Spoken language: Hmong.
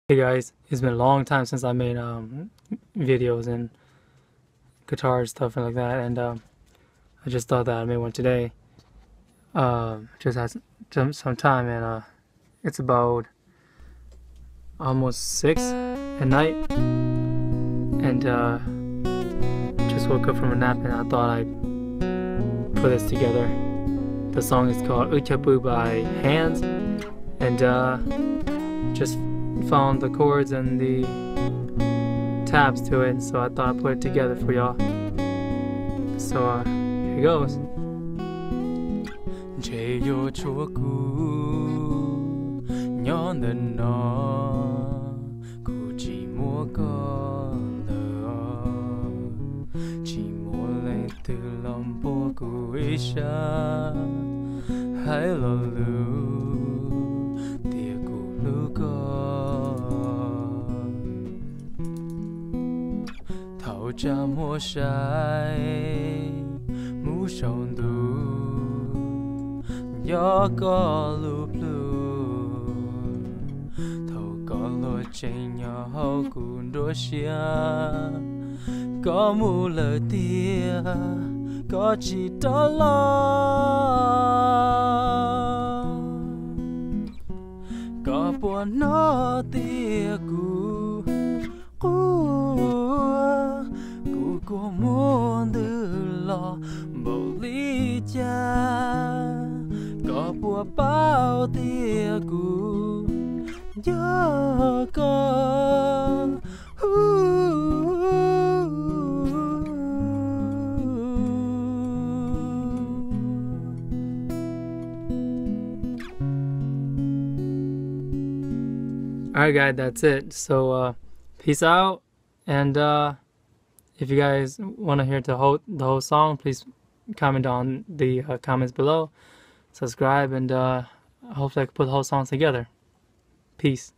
Hey guys, it's been a long time since I made um, videos and guitar stuff and like that, and um, I just thought that I made one today. Um, just had some, some time, and uh, it's about almost six at night, and uh, just woke up from a nap, and I thought I'd put this together. The song is called Wb Cov Pw by Hands, and uh, just found the chords and the tabs to it, so I thought I'd put it together for y'all. So uh, here it goes. Ntshe yuav tshuav kuv nyob ntawm no, kuv tsis muaj koj lawm, tsis muaj leej twg los npuab kuv ib sab, hais lo lus tias kuv hlub koj. Thaum tsam muaj sai mus saum ntuj, nco koj lub plhu. Thaum koj luag tseem nyob hauv kuv nruab siab, koj mus lawm tiag, koj tsis rov los. Koj puas hnov tias kuv quaj, kuv kua muag ntws los npaum li cas? Koj puas paub tias kuv nco koj? Alright, guys, that's it. So uh, peace out. And uh, if you guys want to hear the whole the whole song, please comment on the uh, comments below. Subscribe, and uh, hopefully I can put the whole song together. Peace.